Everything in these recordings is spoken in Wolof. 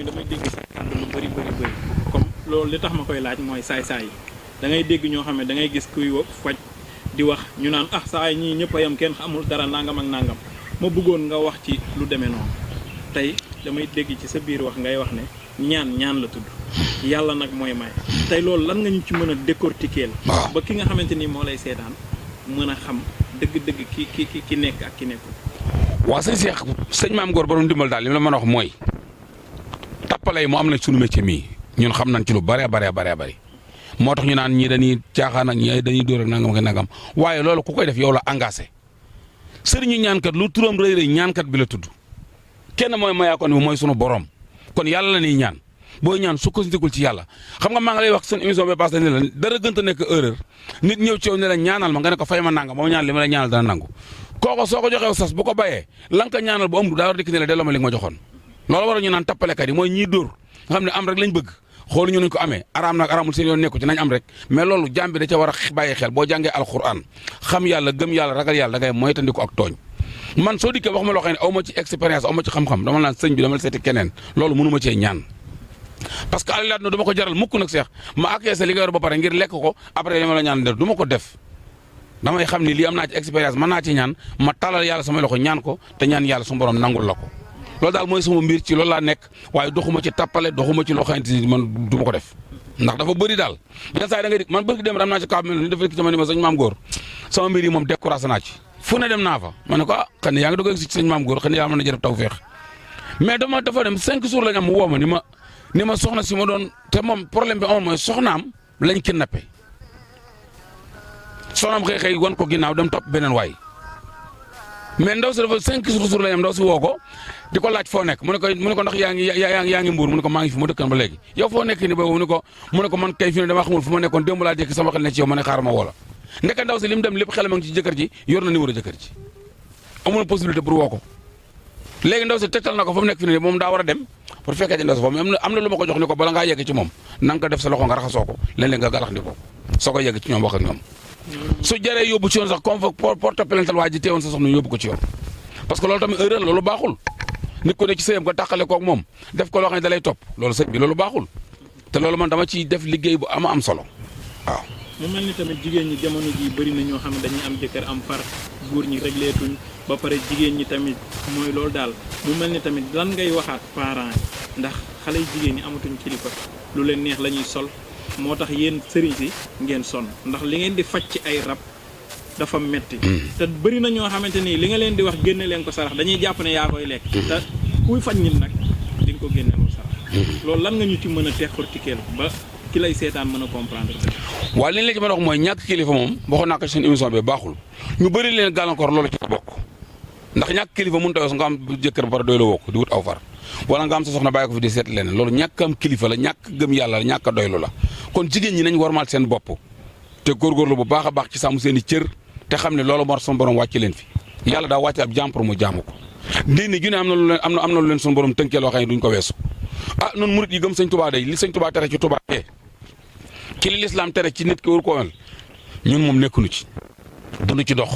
damay dégg sa kàddu lu bëri comme loolu li tax ma koy laaj mooy saay-saay yi da ngay dégg ñoo xam ne da ngay gis kuy faj di wax ñu naan saa yi ñii ñëpp a yem kenn xamul dara nangam ak nangam ma bëggoon nga wax ci lu demee noonu tey damay dégg ci sa biir wax ngay wax ne ñaan la tudd yàlla nag mooy may tey loolu lan nga ñu ci mën a décortiquer ba ki nga xamante ni moo lay seetaan mën a xam dëgg-dëgg ki nekk ak ki nekkul. waaw sëñ Maam Góor borom dimbal daal li ma la mën a wax mooy tappale yi mu am na sunu métier mii ñun xam nañ ci lu bëree bëri moo tax ñu naan ñii dañuy caaxaan ak ñii dañuy dóor ak nangam ak nangam waaye loolu ku koy def yow la engagé sëriñu ñaankat lu turam rëy ñaankat bi la tudd kenn mooy mayaakoon bi mooy sunu borom kon yàlla la ñuy ñaan booy ñaan sukkandikul ci yàlla xam nga maa ngi lay wax seen émission bi passé ne la dara gënta nekk erreur nit ñëw ci yow ne la ñaanal ma nga ne ko fay ma nangam ba ma ñaan li ma la ñaanal dana nangu kooko soo ko joxee sas bu ko bayee la nga ko ñaanal bu am daa war a dikk ne la delloo ma li nga ma joxoon loolu waral ñu naan tappalekat yi mooy ñiy dóor nga xam ne am rek lañ bëgg xoolu ñu nuñ ko amee araam nag araamul seen yoon nekku ci nañ am rek mais loolu jàmm bi da ca war a bàyyi xel boo jàngee alxuraan xam yàlla gëm yàlla ragal yàlla da ngay moytandiku ak tooñ man soo dikkee wax ma loo xam ne aw ma ci expérience aw ma ci xam-xam dama naan sëñ bi dama la seeti keneen loolu mënu ma cee ñaan parce que alilaat na du ma ko jaral mukk nag seex ma akkeese li nga yor ba pare ngir lekk ko après li ma la ñaan def du ma ko def damay xam ni lii am naa ci expérience mën naa ci ñaan ma talal yàlla sama loxo ñaan ko te ñaan yàlla su borom nangul la ko loolu daal mooy sama mbir ci loolu laa nekk waaye doxuma ci tappale doxuma ci loo xamante ni man du ma ko def ndax dafa bëri daal yenn saa yi da ngay di man bëgg dem am naa ci kaw mel ni dafa ci ma ni ma sëñ Maam Góor sama mbir yi moom découragé naa ci fu ne dem naa fa ma ne ko xëy na yaa ngi doog a si sëñ Maam Góor xëy na yàlla mën na jërëf taw feex mais dafa dem 5 jours lañ am mu woo ma ni ma soxna si ma doon te moom problème bi amoon mooy soxnaam lañ kidnappé soxnaam xëy wan ko ginnaaw dem topp beneen waay mais ndaw si dafa 5 jours lañ am ndaw si woo ko di ko laaj foo nekk mu ne ko ndax yaa ngi mbuur mu ne ko maa ngi fi ma dëkkan ba léegi yow foo nekk ni boobu mu ne ko man kay fi ne dama xamul fu ma nekkoon démb laa jékki sama xel ne ci yow ma ne xaaral ma woo la ndeke ndaw si li mu dem lépp xelam a ngi ci jëkkër ji yor na numéro jëkkër ji amul possibilité pour woo ko léegi ndaw si tegtal na ko fa mu nekk fi ne moom daa war a dem pour fekkee ci ndaw si foofu am na lu ma ko jox ni ko bala ngaa yegg ci moom na nga ko def sa loxo nga raxasoo ko léeg-léeg nga galax ndi ko soo ko yegg ci ñoom wax ak ñoom su jaree yóbbu ci yoon sax comme porte plainte waa ji teewoon sa soxna yóbbu ko ci yoon parce que loolu tamit erreur loolu baaxul nit ko ne ci sëyam nga tàqale koog moom def ko loo xam ne da lay topp loolu sëñ bi loolu baaxul te loolu man dama ciy def liggéey bu am solo waaw. mu mel ni tamit jigéen ñi jamono ji bëri na ñoo xam ne dañuy am jëkkër am far góor ñi régleetuñ ba pare jigéen ñi tamit mooy loolu daal mu mel ni tamit lan ngay waxaat parents yi ndax xale yu jigéen ñi amatuñ kilifa lu leen neex la ñuy sol moo tax yéen sëriñ si ngeen sonn ndax li ngeen di faj ci ay rab dafa metti te bëri na ñoo xamante ni li nga leen di wax génne leen ko sarax dañuy jàpp ne yaa koy lekk te kuy faj nit nag di nga ko génneloo sarax loolu lan nga ñu ci mën a décortiquer ba ki lay seetaan mën a comprendre waaw li ñu la ci mën a wax mooy ñàkk kilifa moom waxoon naa ko seen émission bi baaxul ñu bëri leen gàllankoor loolu ci bokk ndax ñàkk kilifa mënut a weesu nga am jëkkër ba pare doy la wokk di wut aw far wala nga am sa soxna bàyyi ko fi di seet leneen loolu ñàkk am kilifa la ñàkk gëm yàlla la ñàkk a doylu la kon jigéen ñi nañ warmaal seen bopp te góorgóorlu bu baax a baax ci sàmm seen i cër te xam ne loolu moo sama borom wàcc leen fi yàlla daa wàcc ab jaam pour mu jaamu ko diine ju ne am na lu leen suñu borom tënkee loo xam ne duñ ko weesu noonu murit yi gëm sëñ Tuubaa day li sëñ Tuubaa tere ci Tuubaa ci li lislaam tere ci nit ki war ko mel ñun moom nekkuñu ci duñu ci dox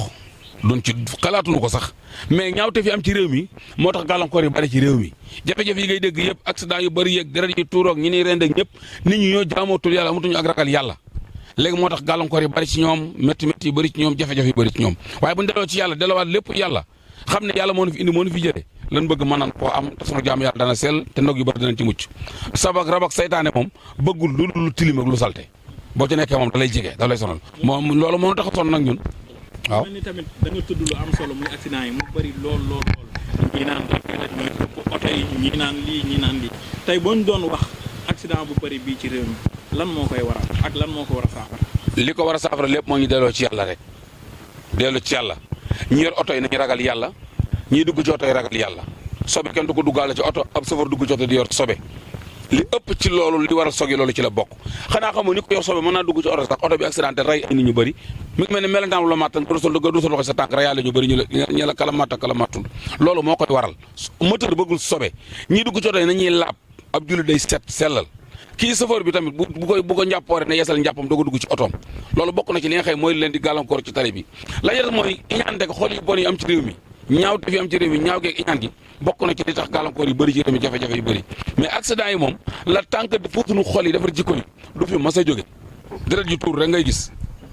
duñ ci xalaatuñu ko sax mais ñaawte fi am ci réew mi moo tax gàllankoor yi bari ci réew mi jafe-jafe yi ngay dégg yëpp accident yu bari yeeg deret yi tuuroog ñi niy rend ak ñëpp nit ñi ñoo jaamootul yàlla amatuñu ak ragal yàlla léegi moo tax gàllankoor yi bari ci ñoom métti yi bari ci ñoom jafe-jafe yi bari ci ñoom waaye bu ñu delloo ci yàlla delloowaat lépp yàlla xam ne yàlla moo nu fi indi moo nu fi jëlee lan bëgg mën nan koo am te sunu jaam yàlla dana sell te ndog yu bari danañ ci mucc sabak rabak saytaane moom bëggul lu tilim ak lu salte boo ci nekkee moom da lay jege da lay sonal moom loolu moo tax a sonn nag ñun waaw. mel ni tamit da nga tudd lu am solo muy accident yi mu bari lool ñii naan ñii ëpp oto yi ñii naan lii tey boo ñu doon wax accident bu bari bii ci réew mi lan moo koy waral ak lan moo ko war a saafara. li ko war a saafara lépp moo ñu delloo ci yàlla rek delloo ci yàlla ñi yor oto yi nañu ragal yàlla ñii dugg ci oto yi ragal yàlla sobe kenn du ko duggaale ci oto ab safar dugg ci oto di yor sobe li ëpp ci loolu li waral sogi loolu ci la bokk xanaa xamoo ni ko yor sobe mën naa dugg ci oto sax oto bi accidenté rey ay nit ñu bëri mi ngi mel ne melentaan la matt du sa loxo sa tànk reyaale ñu bëri ñu la kala matt kala mattul loolu moo koy waral moteur bëggul sobe ñii dugg ci oto yi nañuy laab ab julli day set sellal kii chauffeur bi tamit bu ko njàppoore ne yeesal njàppam doog a dugg ci otoom loolu bokk na ci li nga xëy mooy leen di gàllankoor ci tali bi la ñuy def mooy iñaante ko xool yu bon yi am ci réew mi ñaaw te fi am ci réew mi ñaaw geeg iñaan gi bokk na ci li tax gàllankoor yu bëri ci réew mi jafe-jafe yu bëri mais accident yi moom la tànk fóotuñu xol yi defar jikko yi du fi mas a jóge deret ju tuur rek ngay gis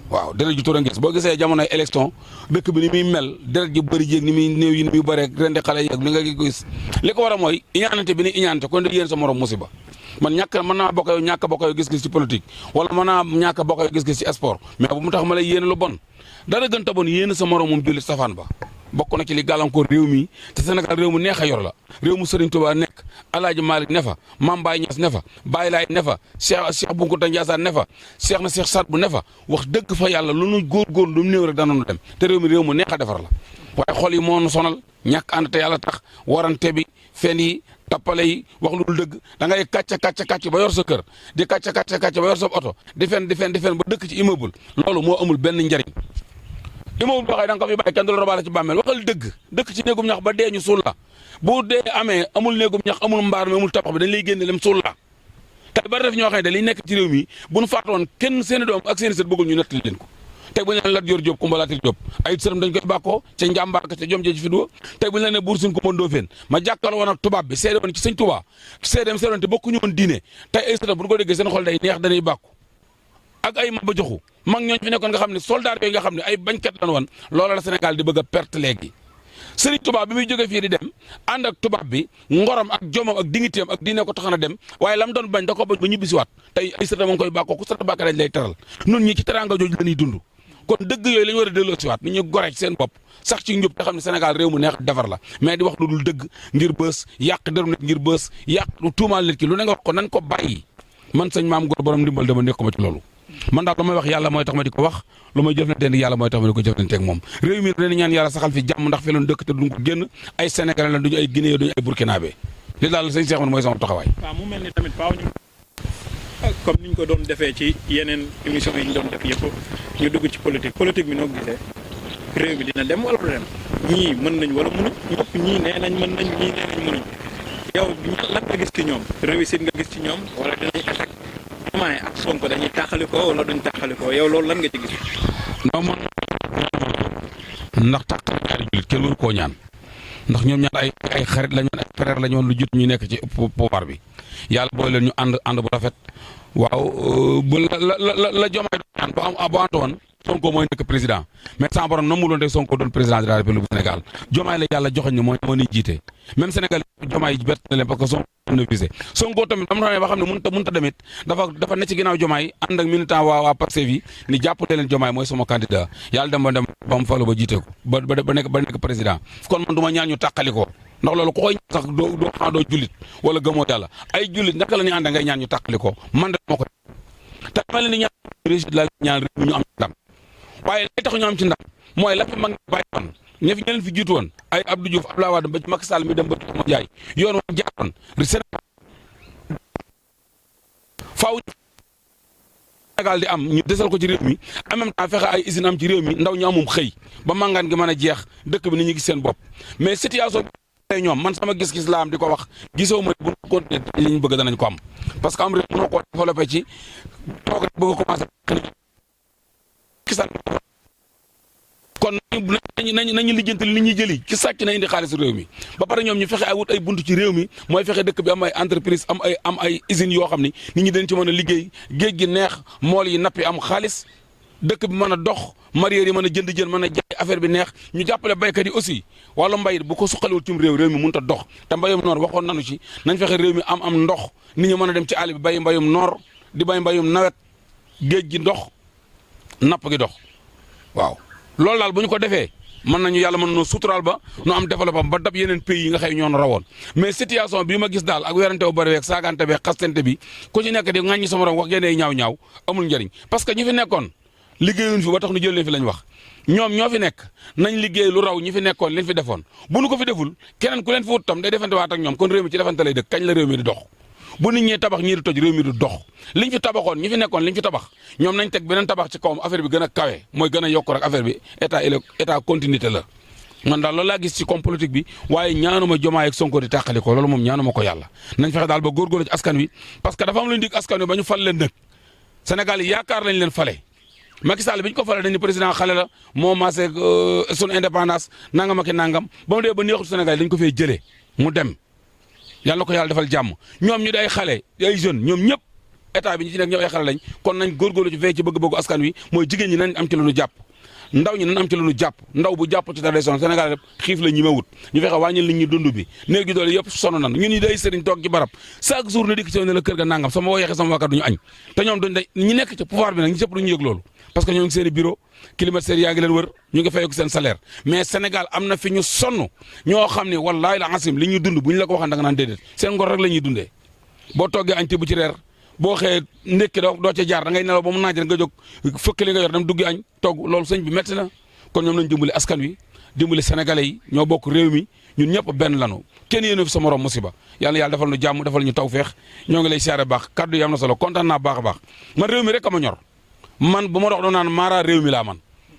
waaw deret ju tuur rek ngay gis boo gisee jamonoy élection dëkk bi ni muy mel deret ju bëri jéeg ni muy néew yi ni muy bëree rendi xale yi ak li nga gis li ko war a mooy iñaanante bi ni iñaanante kon di yéen sa morom musiba man mën naa bokk yow ñàkk bokk yow gis-gis ci politique wala mën naa ñàkk bokk yow gis-gis ci sport mais bu mu tax ma lay yéene lu bon dara gën ta bon yéene sa morom moom jullit safaan ba bokk na ci li gàllankoor réew mi te Sénégal réew mu neex a yor la réew mu Serigne Touba nekk El Hadj Malick ne fa Mame Baye Niass ne fa Baye Laye ne fa Cheikh Bou Kounta Ndiassane ne fa Cheikh Saad bu ne fa wax dëgg fa yàlla lu nu góorgóor lu mu néew rek danoonu dem te réew mu neex a defar la waaye xol yi moo nu sonal ñàkk ànd te yàlla tax warante bi fen yi tappale yi wax lu dul dëgg da ngay kàcc ba yor sa kër di kàcc ba yor sa oto di fen ba dëkk ci immeuble loolu moo amul benn njariñ immeuble boo xëy da nga ko fi bàyyi kenn du la robaale ci bàmmeel waxal dëkk ci néegum ñax ba dee ñu suul la bu dee amee amul néegum ñax amul mbaar mi amul tabax bi dañ lay génne lem suul la tey bari def ñoo xam ne da liy nekk ci réew mi bu nu faatoon kenn seeni doom ak seeni sët bëggul ñu nettali leen ko tey bu ñu leen Lat Joor Jóob Kumba Latir Jóob ay sërëm dañ koy bàkkoo ca njàmbaar ka ca jom jee ci fi duwa tey bu ñu leen ne Buur Siin Kumba Ndoofeen ma jàkkaarloo woon ak tubaab bi seede woon ci sëñ Tuubaa seedeem te bokkuñu woon diine tey ay sërëm bu ñu ko déggee seen xol day neex dañuy bàkku ak ay Maba Jaxu mag ñooñ fi nekkoon nga xam ne soldat yooyu nga xam ne ay bañkat lan woon loola la Sénégal di bëgg a perte léegi Sëriñ Tuubaa bi muy jóge fii di dem ànd ak tubaab bi ngorom ak jomam ak dignitéem ak diine ko taxana dem waaye lam doon bañ da ko bañ ba ñibbisiwaat tey ay sërëm a ngi koy bàkkoo ku sërëm bàkka dañ lay teral nun ñi ci teranga jooju la ñuy dund kon dëgg yooyu la ñu war a delloo siwaat ni ñu gore ci seen bopp sax ci njub te xam ne Sénégal réew mu neex defar la mais di wax lu dul dëgg ngir bës yàq deru nit ngir bës yàq lu tuumaal nit ki lu ne nga wax ko nan ko bàyyi man sëñ Maam Góor borom ndimbal dama nekkuma ci loolu man daal lu may wax yàlla mooy tax ma di ko wax lu may jëflanteeg yàlla mooy tax ma di ko jëflanteeg moom réew mi dañu ñaan yàlla saxal fi jàmm ndax fi lañ dëkk te duñ ko génn ay Sénégalais la duñu ay Guinéen duñu ay Burkinabé li daal sëñ Cheikh man mooy sama taxawaay. waaw mu mel ni tamit faaw ñu comme niñ ko doon defee ci yeneen émission yi ñu doon def yëpp ñu dugg ci politique bi noo gisee réew mi dina dem wala du dem ñii mën nañ wala mënuñ ñëpp ñii nee nañ mën nañ ñii nee nañ mënuñ yow lan nga gis ci ñoom réussite nga gis ci ñoom wala dinañ échec Diomaye ak Sonko dañuy tàqalikoo wala duñ tàqalikoo yow loolu lan nga ci gis. non man ndax tàqali ñaari jullit kenn waru koo ñaan ndax ñoom ñaar ay xarit la ñu woon ay frère la ñu woon lu jut ñu nekk ci pouvoir bi yàlla booy leen ñu ànd bu rafet waaw bu la Diomaye doon ñaan ba antu woon Sonko mooy nekk président mais sans borom noonu mu doon rek Sonko doon président de la République du Sénégal Diomaye la yàlla joxoñ ne moo ni jiite même Sénégal Diomaye yi bett na leen parce que Sonko na visé Sonko tamit dama xam ne ba xam ne mënut a demit dafa ne ci ginnaaw Diomaye ànd ak militant waa Pastef yi ni jàppale leen Diomaye mooy sama candidat yàlla dem ba mu falu ba jiite ko ba nekk président kon man du ma ñaan ñu tàqali ko ndax loolu ku koy ñaan sax doo jullit wala gëmoo yàlla ay jullit naka la ñuy ànd ngay ñaan ñu tàqali ko man de moo ko te ma leen di ñaan réussite la ñaan réew mi ñu am ci ndam waaye lay tax ñu am ci ndam mooy la fi mag bàyyi woon ña fi ñeneen fi jiitu woon ay Abdou Diouf Abdoulaye Wade ba ci Macky Sall mi dem ba Thomas Ndiaye yoon woon jaaroon Sénégal faaw Sénégal di am ñu desal ko ci réew mi en même temps fexe ay usine am ci réew mi ndaw ñu amum xëy ba màngaan gi mën a jeex dëkk bi ni ñu gis seen bopp mais situation bi ñoom man sama gis-gis laa am di ko wax gisoo ma bu ñu continuer li ñu bëgg danañ ko am parce que am réew mënoo koo développé ci toog rek bëgg a commencé kon nañu lijjanti li ñuy jëli ci sàcc na indi xaalis réew mi ba pare ñoom ñu fexe ay wut ay buntu ci réew mi mooy fexe dëkk bi am ay entreprise am ay usines yoo xam ni nit ñi dañ ci mën a liggéey géej gi neex mool yi nappi am xaalis dëkk bi mën a dox mareyeur yi mën a jënd jën mën a jaay affaire bi neex ñu jàppale baykat yi aussi wala mbay bu ko suqaliwul cim réew mi mënut a dox te mbayum noor waxoon nañu ci nañ fexe réew mi am ndox nit ñi mën a dem ci àll bi bay mbayum noor di bay mbayum nawet géej gi ndox napp gi dox waaw loolu daal bu ñu ko defee mën nañu yàlla mën noo suturaal ba nu am développement ba dab yeneen pays yi nga xëy ñoon rawoon mais situation bii ma gis daal ak werante bu bëri weeg saagante bi xastante bi ku ci nekk di ŋàññi sama morom wax génne ñaaw amul njëriñ parce que ñi fi nekkoon liggéeyuñ fi ba tax nu jël leen fi lañ wax ñoom ñoo fi nekk nañ liggéey lu raw ñi fi nekkoon liñ fi defoon bu nu ko fi deful keneen ku leen fi wut tam day defante waat ak ñoom kon réew mi ci defante lay dëkk kañ la réew mi di dox bu nit ñee tabax ñii di toj réew mi du dox liñ fi tabaxoon ñi fi nekkoon liñ fi tabax ñoom nañ teg beneen tabax ci kawam affaire bi gën a kawe mooy gën a yokk rek affaire bi état continuité la man daal loolu laa gis ci comme politique bi waaye ñaanuma Diomaye ak Sonko di tàqali ko loolu moom ñaanuma ko yàlla nañ fexe daal ba góorgóorlu ci askan wi parce que dafa am lu ñu dig askan wi ba ñu fal leen nag Sénégal yi yaakaar lañ leen fale Macky Sall bi ñu ko falee dañ ne président xale la moo maasee sunu indépendance nangam ak nangam ba mu dee ba neexul Sénégal dañ ko fee jëlee mu dem yàlla na ko yàlla defal jàmm ñoom ñu day xale ay jeunes ñoom ñëpp état bi ñi ci nekk ñëpp ay xale lañ kon nañ góorgóorlu ci fee ci bëgg-bëggu askan wi mooy jigéen ñi nañ am ci lu ñu jàpp ndaw ñi nañ am ci lu ñu jàpp ndaw bu jàpp ci tradition Sénégal yëpp xiif la ñi ma wut ñu fexe wàññil nit ñi dund bi néeg gi doole yëpp sonn nan ñun ñi day sëriñ toog ci barab chaque jour ne dikk ci ne la kër ga nangam sama woo yeexee sama wakkat duñu añ te ñoom duñ day ñi nekk ci pouvoir bi nag ñi cëpp duñu yëg loolu parce que ñoo ngi seen i bureau climatiseur yaa ngi leen wër ñu ngi fayeeku seen salaire mais Sénégal am na fi ñu sonn ñoo xam ne wallaahi la asim li ñuy dund bu ñu la ko waxee da nga naan déedéet seen ngor rek la ñuy dundee boo toggee añ te bu ci reer boo xëyee ndékki doo ca jaar da ngay nelaw ba mu naaj nga jóg fëkk li nga yor dem duggi añ togg loolu sëñ bi métti na kon ñoom lañ dimbali askan wi dimbali sénégalais yi ñoo bokk réew mi ñun ñëpp benn lanu kenn yéenu fi sa morom musiba yàlla yàlla defal nu jàmm defal ñu tawfeex ñoo ngi lay siyaare baax kaddu yi am na solo kontaan naa baax a baax man réew mi rek a ma ñor man bu ma dox doon naan maara réew mi laa man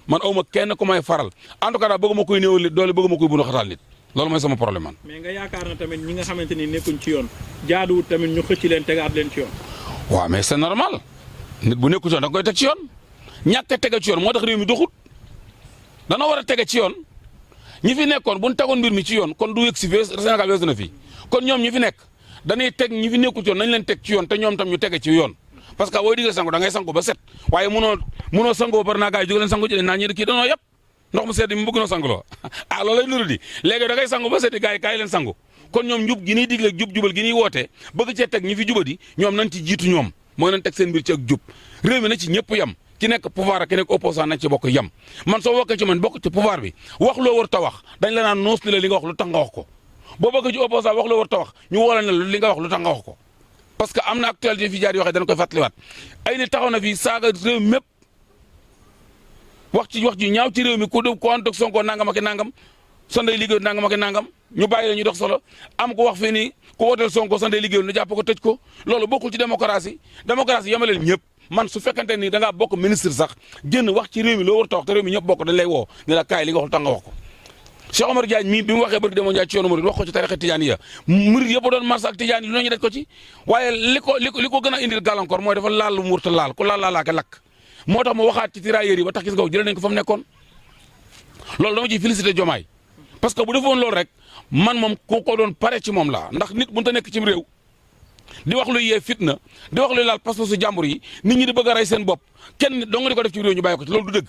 awma kenn ku may faral en tout cas daal bëgguma koy néewal doole bëgguma koy bunu xataal nit loolu mooy sama problème man. mais nga yaakaar na tamit ñi nga xamante ni nekkuñ ci yoon jaaduwut tamit ñu xëcc leen tegaat leen ci yoon. waaw mais c'est normal nit bu nekkul ci yoon da nga koy teg ci yoon ñàkk a tege ci yoon moo tax réew mi doxut dana war a tege ci yoon ñi fi nekkoon bu ñu tegoon mbir mi ci yoon kon du yëg si fii Sénégal weesu na fii kon ñoom ñi fi nekk dañuy teg ñi fi nekkul ci yoon nañ leen teg ci yoon te ñoom tam ñu tege ci yoon parce que booy digal sangu da ngay sangu ba set waaye munoo sangu ba par naa gars yi jóge leen sangu ci naa ñi kii danoo yëpp ndox mu sedd mi bëgg na sanguloo ah loolu lay nuru di léegi da ngay sangu ba set gars yi kaay leen sangu kon ñoom njub gi ñuy digle jubal gi ñuy woote bëgg cee teg ñi fi jubadi ñoom nañ ci jiitu ñoom mooy nañ teg seen mbir ci ak jub réew mi na ci ñëpp yem ki nekk pouvoir ak ki nekk opposant nañ ci bokk yem man soo bokkee ci man bokk ci pouvoir bi wax loo war ta wax dañ la naan noos ni la li nga wax lu tax nga wax ko boo bokkee ci opposant wax loo war ta wax ñu woola ne li nga wax lu tax nga wax ko parce que am na actualité fi jaar yoo xam ne dañ koy fàttaliwaat ay nit taxaw na fi saaga réew mépp wax ji ñaaw ci réew mi ku ànd ak Sonko nangam ak nangam Sunday liggéey nangam ak nangam ñu bàyyi la ñu dox solo am ko wax fii nii ku wooteel Sonko Sunday liggéeyul ñu jàpp ko tëj ko loolu bokkul ci démocratie yemaleel ñëpp man su fekkante ni da ngaa bokk ministre sax génn wax ci réew mi loo war ta wax te réew mi ñëpp bokk dañ lay woo ne la kaay li nga wax lu tax nga wax ko Cheikh Omar Diagne mii bi mu waxee bëri demoo Ndiaye ci yoonu murid wax ko ci tarixa tijaan ya murid yëpp doon mars ak tijaan yi lu ñu daj ko ci waaye li ko gën a indil gàllankoor mooy dafa laal lu mu wurta laal ku laalaake lakk moo tax ma waxaat ci tirailleurs yi ba tax gis nga jëlee nañ ko fa mu nekkoon loolu dama ciy félicité Diomaye parce que bu defoon loolu rek man moom ku ko doon pare ci moom laa ndax nit mënut a nekk ci réew di wax luy yee fitna di wax luy laal pas-pasu jàmbur yi nit ñi di bëgg a rey seen bopp kenn dong di ko def ci réew ñu bàyyi ko ci loolu du dëgg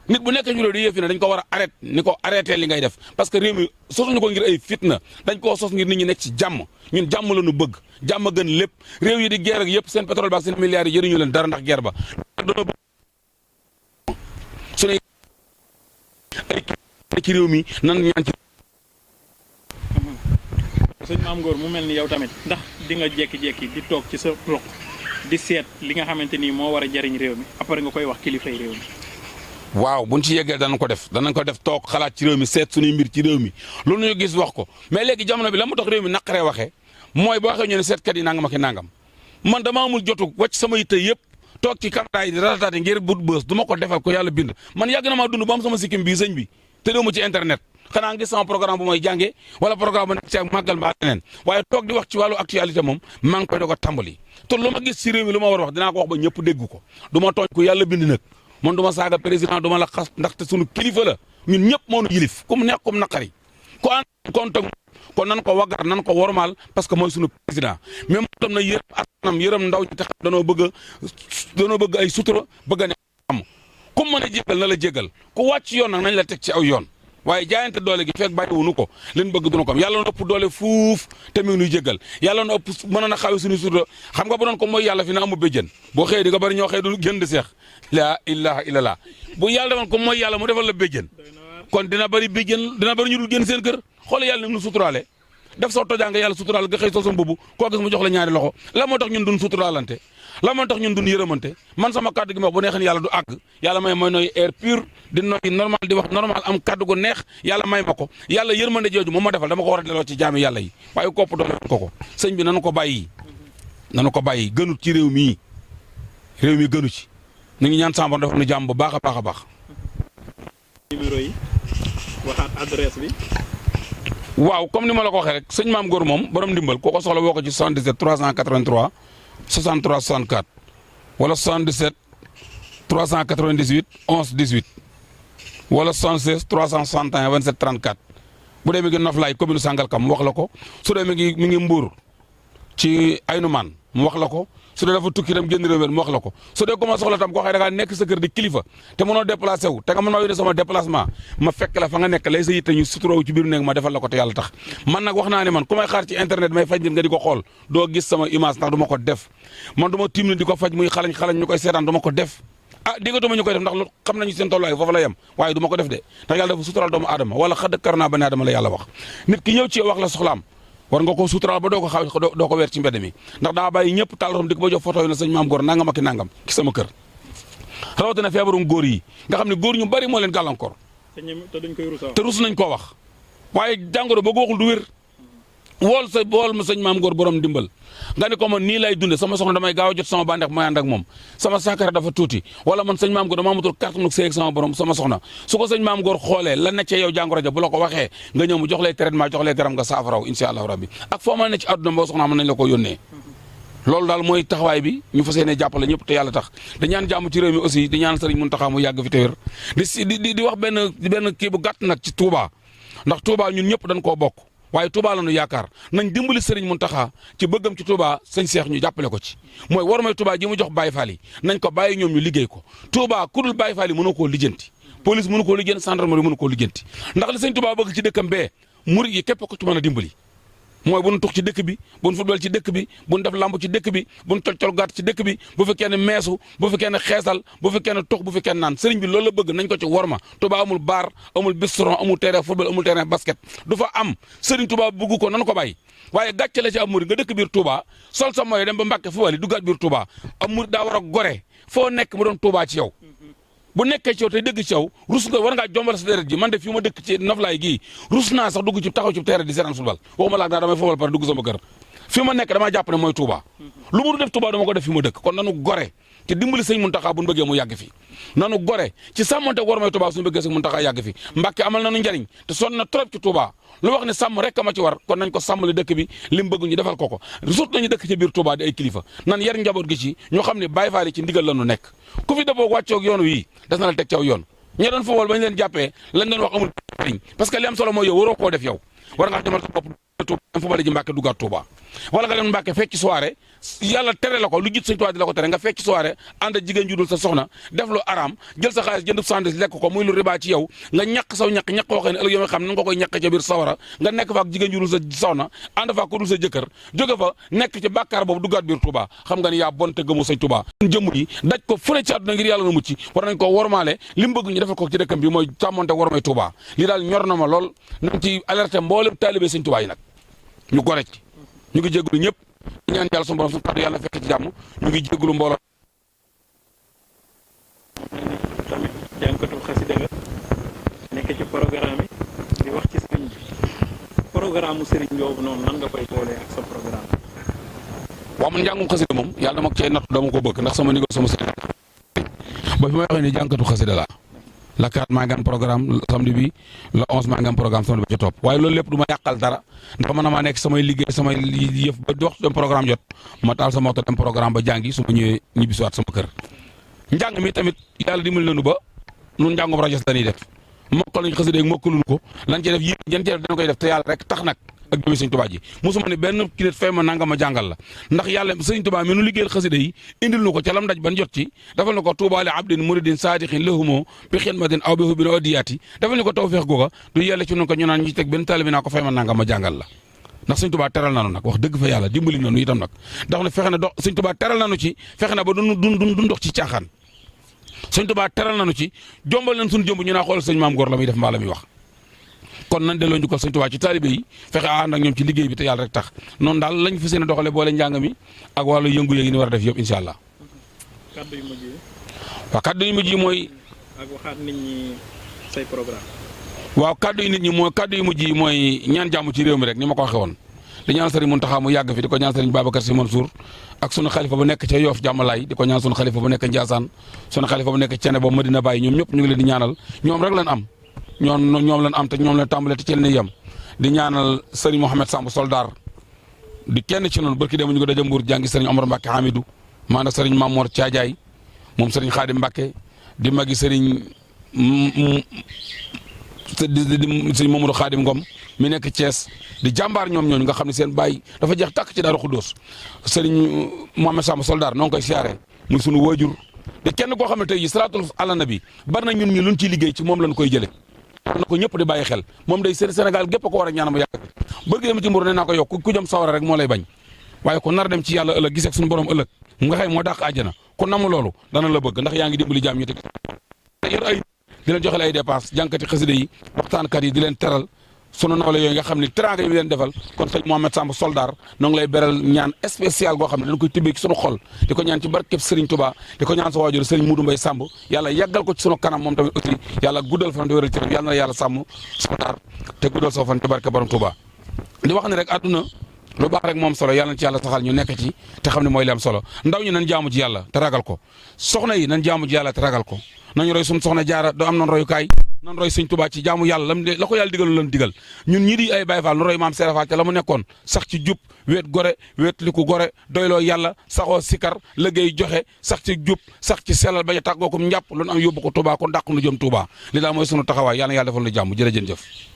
nit bu nekkee ci réew di yee fitna dañ ko war a arrêté ni ko arrêté li ngay def parce que réew mi sosuñu ko ngir ay fitna dañ koo sos ngir nit ñi nekk ci jàmm ñun jàmm la ñu bëgg jàmm gën lépp réew yi di guerre ak yëpp seen pétrole ba ak seen milliards yi jëriñu leen dara ndax guerre ba suñu ay ci réew mi nan ñaan ci sëñ Mame Ngor mu mel ni yow tamit ndax di nga jekki-jekki di toog ci sa roq di seet li nga xamante ni moo war a jariñ réew mi après nga koy wax kilifay réew mi. waaw buñ ci yeggee danañ ko def toog xalaat ci réew mi seet suñuy mbir ci réew mi loolu ñu gis wax ko mais léegi jamono bi la mu tax réew mi naqaree waxee mooy boo waxee ñu ne seetkat yi nangam ak nangam man dama amul jotu wàcc sama yitte yëpp toog ci caméra yi di ratataate ngir but bës du ma ko defal ko yàlla bind man yàgg na maa dund ba am sama sikkim bii sëñ bi te déw ma ci internet xanaa gis sama programme bu may jàngee wala programme bu nekk ci ak màggal mbaa leneen waaye toog di wax ci wàllu actualité moom maa ngi koy doog a tàmbali te lu ma gis ci réew mi lu ma war a wax dinaa ko wax ba ñëpp dégg ko du ma tooñ ko yàlla bind nag man du ma saaga président du ma la xas ndaxte sunu kilifa la ñun ñëpp moo nu yilif ku mu neex ku mu naqari ku ànd kontak kon nan ko waggar nan ko wormaal parce que mooy sunu président même tam na yërëm askanam yërëm ndaw ñi te xam danoo bëgg ay sutura bëgg a ne am ku mën a jégal na la jégal ku wàcc yoon nag nañ la teg ci aw yoon waaye jaayante doole gi fekk bàyyiwunu ko leen bëgg duna ko am yàlla na ëpp doole fuuf te mi ngi nuy jégal yàlla na ëpp mën na xawe suñu sutura xam nga bu doon ko mooy yàlla fi na amu béjjën boo xëyee di nga bëri ñoo xëy du gën di seex laa ilaha illallah bu yàlla defoon ko mooy yàlla mu defal la béjjën kon dina bëri béjjën dina bëri ñu dul génn seen kër xoole yàlla ni nu suturaale def soo tojaanga yàlla suturaal nga xëy soo sa mbubu koo gis mu jox la ñaari loxo la moo tax ñun duñ suturaalante la moo tax ñun duñ yërëmante man sama kàddu gi ma wax bu neexee yàlla du àgg yàlla may nooy air pur di nooy normal di wax normal am kàddu gu neex yàlla may ma ko yàlla yërmande jooju moom ma defal dama ko war a delloo ci jaami yàlla yi waaye kopp doole ko sëñ bi nanu ko bàyyi gënut ci réew mi gënu ci ñu ngi ñaan sàmbar dafa nu jàmm bu baax a baax a baax. numéro yi waxaat adresse bi. waaw comme ni ma la ko waxee rek sëñ Mame Ngor moom borom ndimbal koo ko soxla woo ko ci 77 383 63 64 wala 77 398 11 18 wala 76 361 27 34 bu dee mi ngi Noflaay commune Sangalkam mu wax la ko su dee mi ngi Mbour ci Aynoumane mu wax la ko su dee dafa tukki dem génn réew mi mu wax la ko su dee ko ma soxla tam koo xam ne da ngaa nekk sa kër di kilifa te mënoo déplacé wu te nga mën maa yónnee sama déplacement ma fekk la fa nga nekk lay sa yitte ñu suturoo ci biir néeg ma defal la ko te yàlla tax man nag wax naa ne man ku may xaar ci internet may faj nit nga di ko xool doo gis sama image ndax du ma ko def man du ma tiim ni di ko faj muy xalañ ñu koy seetaan du ma ko def ah diggatuma ñu koy def ndax lu xam nañu seen tolluwaay foofu la yem waaye du ma ko def de ndax yàlla dafa sutural doomu aadama wala xadd karnaa bani aadama la yàlla wax nit ki ñëw ci wax la soxlaam war nga ko sutural ba doo ko weer ci mbedd mi ndax daa bàyyi ñëpp taal roxam di ko ba jox photo yi na sëñ Maam Góor nangam ak i nangam ci sama kër rawatina feebarum góor yi nga xam ne góor ñu bari moo leen gàllankoor te rus nañ koo wax waaye jàngoro boo ko waxul du wér wool ma sëñ Maam Góor borom dimbal nga ne ko man nii lay dunde sama soxna damay gaaw a jot sama bànneex may ànd ak moom sama sakara dafa tuuti wala man sëñ Maam Góor dama amatul carte nu sëy ak sama borom sama soxna su ko sëñ Maam Góor xoolee la ne ca yow jàngoro ja bu la ko waxee nga ñëw mu jox lay traitement jox lay garab nga saafaraw insha allahu rabbi ak foo mën ne ci àdduna boo soxna mën nañ la ko yónnee loolu daal mooy taxawaay bi ñu fas yéene jàppale ñëpp te yàlla tax di ñaan jàmm ci réew mi aussi di ñaan sëriñ Muntaxa mu yàgg fi te wér di wax benn kii bu gàtt nag ci Touba ndax Touba ñun ñëpp dañ koo bokk waaye Touba la ñu yaakaar nañ dimbali Serigne Mountakha ci bëggam ci Touba sëñ Cheikh ñu jàppale ko ci mooy war may Touba ji mu jox Baye Fall yi nañ ko bàyyi ñoom ñu liggéey ko Touba ku dul Baye Fall yi mënoo koo lijjanti police mënu koo lijjanti gendarmerie mënu koo lijjanti ndax li sëñ Touba bëgg ci dëkkam bee murid yi képp ko ci mën a dimbali mooy bu nu tux ci dëkk bi bu nu football ci dëkk bi bu nu def lamb ci dëkk bi bu nu col gàtt ci dëkk bi bu fi kenn meesu bu fi kenn xeesal bu fi kenn tux bu fi kenn naan sëriñ bi loolu la bëgg nañ ko ci worma Touba amul bar amul bistron amul terrain football amul terrain basket du fa am sëriñ Touba bëgg ko nanu ko bàyyi waaye gàcce la ci am murid nga dëkk biir Touba sol sa mooy dem ba Mbàkke fu wali duggaat biir Touba am murid daa war a gore foo nekk mu doon Touba ci yow bu nekkee ci yow te dëgg ci yow rus nga war ngaa jombal sa deret ji man de fi ma dëkk ci Noflaay gii rus naa sax dugg ci taxaw ci terrain di seetaan football waxuma laa daa damay football pare dugg sama kër fi ma nekk damaa jàpp ne mooy Touba lu mu def Touba dama ko def fi ma dëkk kon nanu gore te dimbali sëñ Muntaxa bu ñu bëggee mu yàgg fi nanu gore ci sàmmante war mooy Touba suñu bëggee sëñ Muntaxa yàgg fi Mbàkke amal nañu njariñ te sonn na trop ci Touba lu wax ne sàmm rek ma ci war kon nañ ko sàmmale dëkk bi li mu bëgg ñu defal ko surtout nañu dëkk ci biir Touba di ay kilifa nan yar njaboot gi ci ñoo xam ne Baay Faal yi ci ndigal la ñu nekk ku fi dëppoo wàccoog yoon wi des na la teg caw yoon ña doon football bañ leen jàppee lañ doon wax amul njariñ parce que li am solo mooy yow waroo koo def yow war nga demal sa bopp Touba football ji Mbàkke duggaat Touba wala nga dem Mbàkke fecc soirée yàlla tere la ko lu jiit Sëñ Tuubaa di la ko tere nga fecc soirée ànd ak jigéen ju dul sa soxna def lu araam jël sa xaalis jënd sandis lekk ko muy lu riba ci yow nga ñàkk saw ñàkk woo xam ne ëllëg yow xam nan nga koy ñàkk ca biir sawara nga nekk fa ak jigéen ju dul sa soxna ànd fa ko dul sa jëkkër jóge fa nekk ci bàkkaar boobu duggaat biir Touba xam nga ni yaa bon te gëmu Sëñ Tuubaa jëmm yi daj ko fu ne ci àdduna ngir yàlla na mucc war nañ ko wormaale li mu bëgg ñu defal ko ci dëkkam bi mooy sàmmonte wormay Touba li daal ñor na ma lool nañ ci alerté mboolem taalibe Sëñ Tuubaa yi nag ñu gore ci ñu ngi jégalu ñëpp ñu ñaan yàlla suñu borom suñu kàddu yàlla fekk ci jàmm ñu ngi jégalu mbooloo. tamit jànkatu xasida nga nekk ci programme yi di wax ci sëriñ bi programme mu sëriñ boobu noonu nan nga koy boolee ak sa programme. waaw man njàngum xasida moom yàlla dama ko cee nattu dama ko bëgg ndax sama ndigal sama sëriñ ba fi may waxee ni jànkatu xasida laa la 4 maa ngi am programme samedi bi la 11 maa ngi am programme samedi ba ca topp waaye loolu lépp du ma yàqal dara ndax man maa nekk samay liggéey samay yëf ba dox dem programme jot ma taal sama oto dem programme ba jàngi su ma ñëwee ñibbisiwaat sama kër. njàng mi tamit yàlla dimbali nañu ba nun njàngum rajo dañuy def mokkal nañu xasida mokkaluñu ko lan cee def yéen ñeent dañ koy def te yàlla rek tax nag ak jëmee Sëñ Tuubaa ji mosuma ne benn kii fay ma nanga ma jàngal la ndax yàlla Sëñ Tuubaa mi nu liggéeyal xasida yi indil nu ko ca lam daj ban jot ci defal na ko tuubaale abdin muridin saadixin lahumoo bi xidmatin aw bi hubin adiyaati defal ni ko tawfeex googa du yàlla ci nun ko ñu naan ñu teg benn taalibe naa ko fay ma nanga ma jàngal la ndax Sëñ Tuubaa teral nanu nag wax dëgg fa yàlla dimbali nanu itam nag ndax ne fexe na dox Sëñ Tuubaa teral nanu ci fexe na ba du dox ci caaxaan Sëñ Tuubaa teral nanu ci jombal nañ suñu jëmb ñu naa xool sëñ Maam Góor la muy def mbaa la muy wax kon nañ delloo njukkal Sëñ Tuubaa ci taalibe yi fexe ànd ak ñoom ci liggéey bi te yàlla rek tax noonu daal lañ fi seen doxale boole njàng mi ak wàllu yëngu-yëngu yi ni war a def yëpp incha allah. kaddu yu mujj yi. waaw kaddu yu mujj yi mooy. ak waxaat nit ñi say programme. waaw kaddu yu nit ñi mooy kaddu yu mujj yi mooy ñaan jàmm ci réew mi rek ni ma ko waxee woon di ñaan Sëriñ Muntaxa mu yàgg fi di ko ñaan Sëriñ Babacar Sy Mansour ak sunu xalifa bu nekk ca Yoof jàmmalaay di ko ñaan sunu xalifa bu nekk Njaasaan sunu xalifa bu nekk Cene ba Madina Baye ñoom ñëpp ñu ngi leen di ñaanal ñoom rek lañ am ñoom lañ am te ñoom lañ tàmbalee te ci leen yem di ñaanal Sëriñ Mohamed Samb Soldar di kenn ci noonu barki dem ñu ko daje Mbuur jàngi Sëriñ Omar Mbacke Hamidou maanaam Sëriñ Mamor Thiadiaye moom Sëriñ Xaadim Mbacke di magi Sëriñ di sëñ Mamadou Khadim Ngom mi nekk Thiès di jàmbaar ñoom ñooñu nga xam ne seen baay dafa jeex tàkk ci Daaru Xuddoos sëriñ Mohamed Samb Soldar noo ngi koy siyaare muy sunu waajur te kenn koo xam ne tey jii salaatul ala nabi bari na ñun ñi luñ ciy liggéey ci moom lañ koy jëlee na ko ñëpp di bàyyi xel moom day Sénégal gépp ko war a ñaan mu yàgg bërgi dama ci mburu ne naa ko yokk ku jëm sawara rek moo lay bañ waaye ko nar dem ci yàlla ëllëg gis ak suñu borom ëllëg nga xëy moo dàq àjjana ku namm loolu dana la bëgg ndax yaa ngi dimbali jaam ñi te yor ay di leen joxe ay dépense jànkati xasida yi waxtaankat yi di leen teral sunu nawle yooyu nga xam ne teraanga yi leen defal kon sëñ Mohamed Samb Soldar noo ngi lay beral ñaan spécial goo xam ne dañ koy tibbee ci sunu xol di ko ñaan ci barkeb Serigne Touba di ko ñaan sa waajur Serigne Moudou Mbaye Samb yàlla yàggal ko ci sunu kanam moom tamit aussi yàlla guddal fan te wéral ci yàlla na yàlla sàmm Soldar te guddal soo fan ci barke borom Touba di wax ne rek àdduna lu baax rek moom solo yàlla na ci yàlla saxal ñu nekk ci te xam ne mooy li am solo ndaw ñi nañ jaamu ci yàlla te ragal ko soxna yi nañ jaamu ci yàlla te ragal ko nañu roy suñu soxna jaara doo am noonu royukaay nan roy sëñ Tuubaa ci jaamu yàlla la ko yàlla digalu lan digal ñun ñii di ay Baay Faal nu roy maam Seera Faal ca la mu nekkoon sax ci jub weet gore weet li ko gore doyloo yàlla saxoo sikar liggéey joxe sax ci jub sax ci sellal bañ a tàggoo ko njàpp lu nu am yóbbu ko Tuubaa kon dàq nu jëm Tuubaa li daal mooy sunu taxawaay yàlla na yàlla defal lu jàmm jërëjëf.